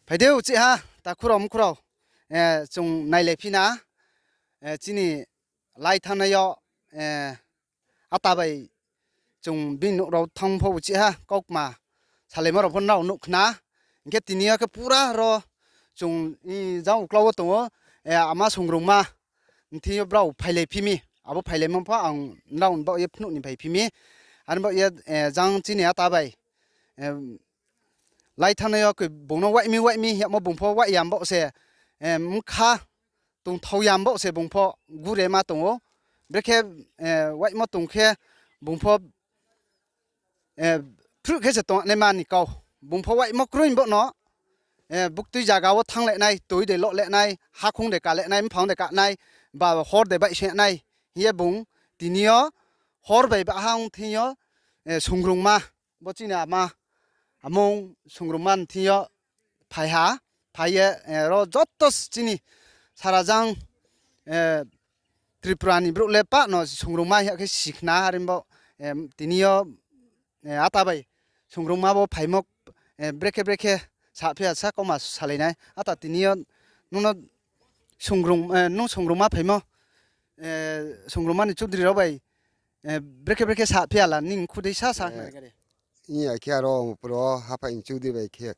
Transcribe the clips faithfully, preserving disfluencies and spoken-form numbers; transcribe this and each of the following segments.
Phai di uchih ha, takhu rao mkhu rao, chung nailaiphi na, chini lai thanngnai yo, ata bai chung bini nouh rao thanng pho uchih ha, kaukma salaimo rao pho nrao nuh khna. Hing khe tini yo khe pura ro chung jang uklau wo tong ou, ama songrungma thing yo brao phailaiphi mi, abo phailaimo pho ang nrao ni baoh ye phnuh ni phaiphi mi. Ani baoh ye, jang chini ata bai, lai thanngnai yo khe bung no waih mi waih mi hingmo bung pho waih ya baoh se, bkha tongthao ya baoh se bung pho gure ma tong ou. Brekhe waihmo tong khe bung pho phruh khe se tongnaima ni kau. Bung pho waihmo kroi baoh no, buktui zaga wo thanng le nai, toi de loh le nai, hakhoung de ka le nai, mphang de ka nai, ba hor de baihsoing nai hing ye bung tini yo hor bai baha ong thing yo, songrungma, bo chini ama, amung songrungma ni thing yo phai ha, phai ye, ro joto chini sara jang, Tripura ni brouh le pah no songrungma hing ya khe si khna, are baoh, tini yo, ata bai songrungma bo phaimo, brekhe brekhe saphi ya sa kauma salai nai. Ata tini yo nung no, nung songrungma phaimo, songrungma ni chudri rao bai, brekhe brekhe saphi ya la, nini khui dei sa sa khna gari. Ong ya khe aro puro haphaih ni chudri bai khe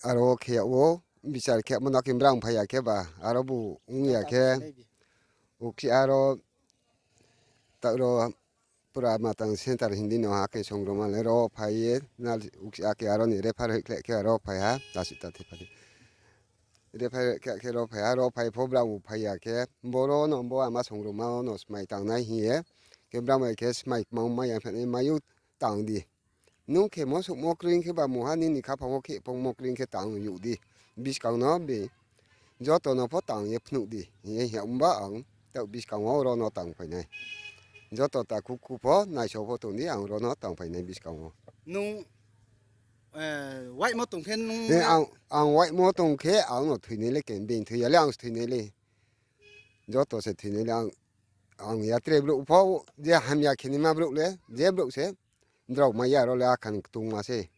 aro khe yag ou, bichar khe yagmo no khe brang phai ya khe ba, aro bu ong ya khe, ukhe aro, taoh ro pura matang center hindi no ha khe songrungma le ro phai ye, ukhe aro ni refer hoih khle khe aro phai ha, ta si ta thepha di. Refer khe khe ro phai ha, ro phai pho brang bu phai ya khe, boro no bo ama songrungma no smai tangnai hing ye, khe brang bai khe smai kmang mai ya phenai mai ou tang di. Nung khemo souhmo kroi khe ba mungha nini khaphang wo khe pongmo kroi khe tang youh di. Buskang no be joto no pho tang ye phnuh di hing ye hing ya ongba ang taoh buskang wo ro no tangphai nai. Joto takhu khu pho naisao pho tong di, ang ro no tangphai nai buskang wo. Nung, waihmo tong khe nung, ang waihmo tong khe ang no thoinai le khe, being thoi ya le ang se thoinai le. Joto se thoinai le ang, ang ya tre brouh pho, je hamya khe naima brouh le, je brouh se, drao mai ya ro le akhan ktongma se,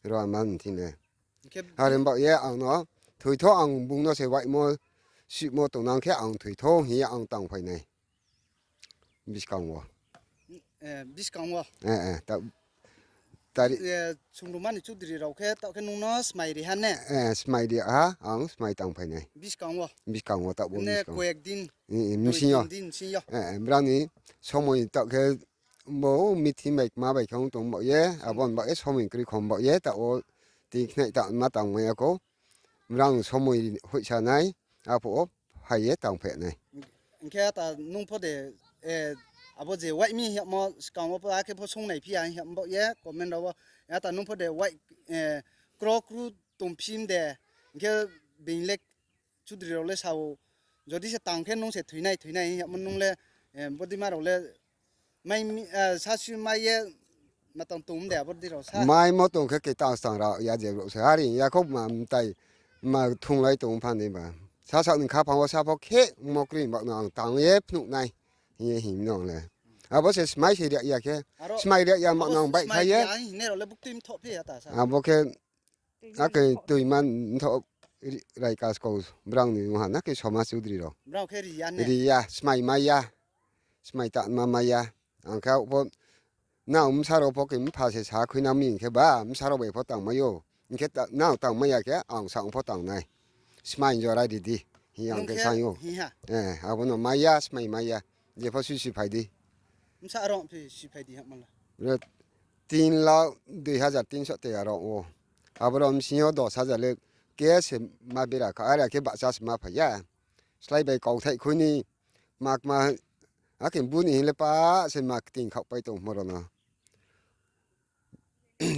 ro ama ni thing le. Are baoh ye ang no, thoitho ang bung no se waihmo, sihmo tongnang khe ang thoitho hing ye ang tangphai nai. Buskang wo. Buskang wo. Songrungma ni chudri rao khe taoh khe nung no smai ri ha ne? Smai ri ha, ang smai tangphai nai. Buskang wo taoh bo buskang wo. Bsing yo. Brang ni somoi taoh khe bo meeting bai kma bai khe ong tong baoh ye, abo ni baoh ye somoi kroi khom baoh ye, taoh wo ti khnai tangma tangmai ya khou. Brang somoi hoihsa nai, aphuh wo phai ye tangphai nai. Hing khe ata nung pho de, abo je waih mi hingmo skang wo pho akhe pho sungnai phi ya hing baoh ye comment rao wo. Ata nung pho de waih, kro kru tongphi de, hing khe being le chudri rao le sa ou, jodi se tang khe nung se thoinai thoinai hingmo nung le, bodima rao le, sasi mai ye, matang tong de abo di rao sa. Maimo tong khe ketang stang ra ya je brouh se. Are ya khou ma mtai, ma thunglai tong phan dei ba. Sasaoh ni khaphang wo sa pho khe mo kroi baoh no ang tang ye phnuh nai hing ye hing no le. Abo se smai se ri ya khe. Smai ri ya ma nang baihkhlai ye. Abo khe, akhe toima mthoh rai kaskou brang ni ong ha na khe soma chudri rao. Ri ya, smai mai ya. Smai tangma mai ya. Ang khe pho, nang bsa rao pho khe mpha se sa khui na mi hing khe ba, bsa rao bai pho tangmai ou. Hing khe nang tangmai ya khe ang sa ong pho tang nai. Smai jora ri di hing ye ang khe sa ou. Abo no mai ya, smai mai ya. Jepho sui si phai di. তিন লাখ দুই হাজার তিনশো টাকা rao ou. Abo rao bsing yo দশ হাজার le cash se ma bera kha, are khe bahcha se ma phai ya. Slái bai kauthai khui ni ma kma, akhe bu ni hing le pa se ma kting khaohpai tongmo rao no.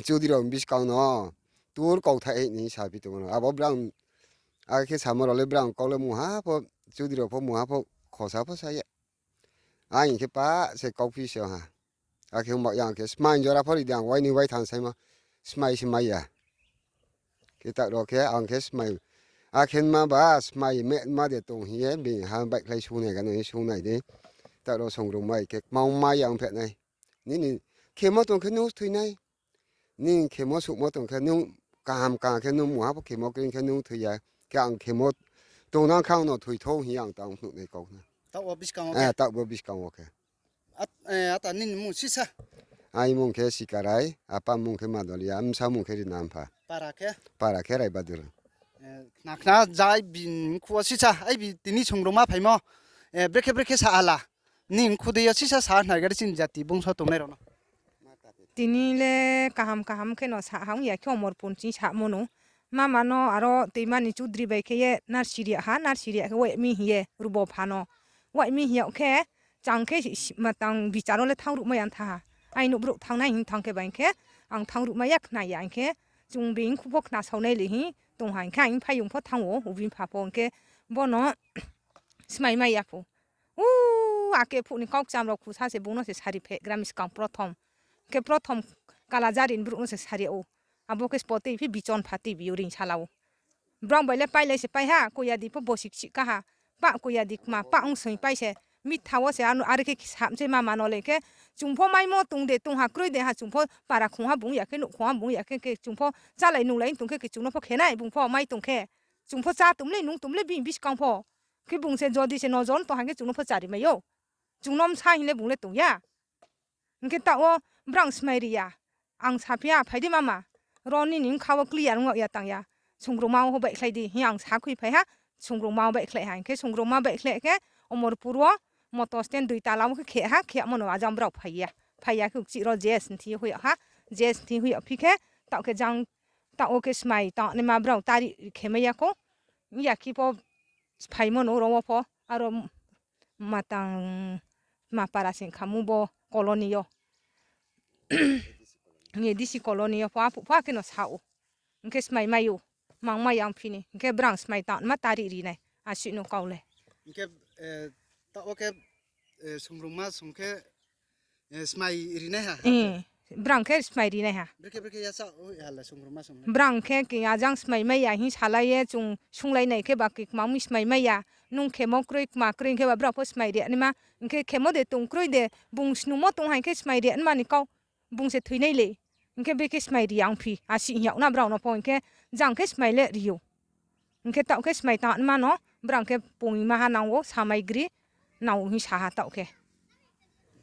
Chudri rao buskang no tur kauthai ni saphi tongmo rao. Abo brang, akhe samo rao le brang kau le mungha pho, chudri rao pho mungha pho, khosa pho sa ya. Ang khe pa se kauphi se ha. Akhe ongba ya ang khe smai jora pho ri di ang waini waitham saima, smai se mai ya. Khe taoh rao khe ang khe smai, akhe ma ba smai me ma de tong hing ye being ha baihkhlai sungnai ga no hing sungnai di. Taoh rao songrung mai khe kmang mai ya ongphe nai. Nini khemo tong khe nung thoi nai. Nini khemo suhmo tong khe nung Kaham kaham khe nung mungha pho khemo kroi khe nung thoi ya. Khe ang khemo tongnang khe ang no thoi thou hing ye ang tang phnuh nai kau na. Taoh wo buskang wo khe? Eh, taoh bo buskang wo khe. At-, eh, ata nini mung sisa? Aini mung khe Sikarai, apa mung khe Madolia, bsa mung khe Rinampha. Para khe? Para khe Raibadura. Eh, khna khna jai bini khu wo sisa, ai bi tini songrongma phaimo. Eh, brekhe brekhe sa hala. Nini khu dei yo sisa sa nai gari chini jati bungso tongnai rao no. Tini le kaham kaham khe no sa ha ong ya khe Omorpur ni ching samo no. Mama no aro toima ni chudri bai khe ye narsi ri ha, narsi ri ha khe wai mi hing ye rubo pha no. Wai mi hing yag khe chang khe si-, matang bichar wo le thanng ruhmai ya tha ha. Aini brouh thanng nai hing thanng khe bai khe ang thanng ruhmai ya khna ya hing khe chung bini khu pho khna sao nai le hing tong ha hing khe ang phaiyong pho thanng ou, ubi pha pho hing khe bo no smai mai ya pho. U, ake phuh ni kaukcham rao khusa se bung no se sari phe gra mi skang prothom. Khe prothom Kalajari ni brouh no se sari ou. Abo khe spo tei phi bichon pha tei bi yo ring sala ou. Brang bai le pailai se pai ha, koyadi pho bosi kchih ka ha. Pah koyadi kma, pah ong soi pai se. Mitha wo se ano are khe kisa se mama no le khe. Chung pho maimo tong de, tong ha kroi de ha, chung pho para khong ha bung ya khe, nouh khong ha bung ya khe, khe chung pho chálai nunglai tong khe, khe chung no pho khe nai, bung pho mai tong khe. Chung pho chá tom le, nung tom le, bini buskang pho. Khe bung se jodi se nojor tong ha khe chung no pho chari mai ou. Chung no bsa hing le bung le tong ya. Hing khe taoh wo brang smai ri ya. Ang saphi ya, phai di mama. Ro nini bkha wo clear ong ya tang ya. Songrongma wo baihkhlai di hing ang sakhui phai ha. Songrongma wo baihkhlai ha. Hing khe songrongma baihkhlai khe Omorpur wo motor stand dui tala wo khe khe ha, khe yagmo no ajang brao phai ya. Phai ya khe uchih ro J S ni thing ye hoih yag ha. J S ni thing hoih yag phi khe taoh khe jang taoh wo khe smai tangnaima brao tari khe mai ya khou. Ya khe pho phaimo no ro wo pho aro matang ma para sing khamu bo colony yo. Ni D C colony yo pho aphuh pha khe no sa ou. Hing khe smai mai ou. Mang mai ya ong phi ni. Hing khe brang smai tangnaima tari ri nai. Asuh no kau le. Hing khe, eh, taoh wo khe, eh, songrongma song khe, eh, smai ri nai ha. Eh, brang khe smai ri nai ha. Brekhe brekhe ya sa, o, hala songrongma song. Brang khe ke ajang smai mai ya hing salai ye chung sunglai nai khe ba khe kma mi smai mai ya. Nung khemo kroi kma kroi hing khe ba brao pho smai ri naima. Hing khe khemo de tong kroi de, bung snungmo tong ha hing khe smai ri naima ni kau. Bung se thoi nai le. Hing khe brekhe smai ri ya ong phi. Asuh hing yag na brao no pho hing khe jang khe smai le ri ou. Hing khe taoh khe smai tangnaima no brang khe pungma ha nang ou, samai gri nang ou hing sa ha taoh khe.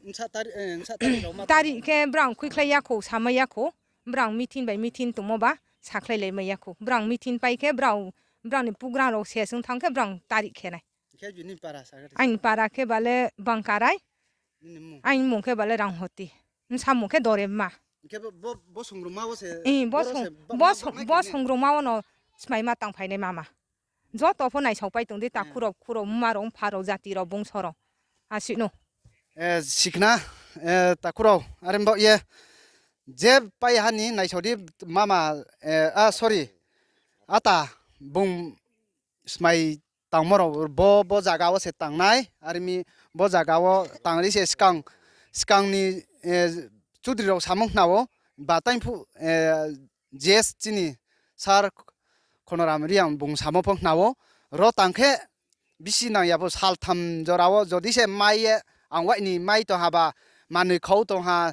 Bsa tari, eh, bsa tari rao ma tari khe brang khuikhlai ya khou, samai ya khou. Brang meeting bai meeting tongmo ba sakhlailai mai ya khou. Brang meeting pai khe brao, brao ni program rao se sung thanng khe brang tari khe nai. Khe bini para sa khe? Aini para khe ba le Bangkarai. Nini mung? Aini mung khe ba le Ranghoti. Bsa mung khe Doremma. Khe bo, bo, bo songrongma wo se, eh, bo boro song-, se ba-, bo ma song-, bo songrongma wo no smai ma tang phainai mama. Joto pho naisao pai tong di, takhu rao, khu rao, mma rao, mpha rao, jati rao, bungso rao. Asuh no. Eh, sikhna, eh, takhu rao, are baoh ye. Je pai ha ni naisao di mama, eh, ah, sorry. Ata, bung smai tangmo rao bo, bo zaga wo se tangnai, are mi bo zaga wo tangri se skang, skang ni, eh, chudri rao samung khna ou, ba taing phuh, eh, J S chini sir Khonoram Reang bung samo pho khna ou, ro tang khe bisi nang ya pho saltham jora wo jodi se mai ye, ang wai ni mai tong ha ba, manoi khau tong ha,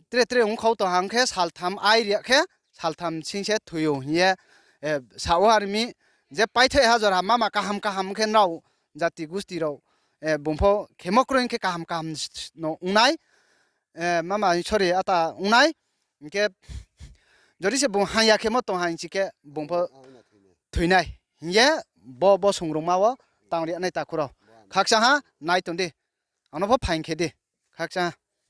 tre tre ong khau tong ha, ong khe saltham ai ri ya khe, saltham sing se thoi ou hing ye, eh, sa ou are mi, je paithai ha jora mama kaham kaham khe nrao jati gusti rao, eh, bung pho khemo kroi khe kaham kaham s-, s-, no ong nai, eh, mama sorry ata ong nai, hing khe jodi se bung hang ya khemo tong ha hing si khe bung pho thoi nai hing ye bo, bo songrongma wo tang ri nai takhu rao. Khakchang ha nai tong di. Ang no pho phaing khe di. Khakchang ha.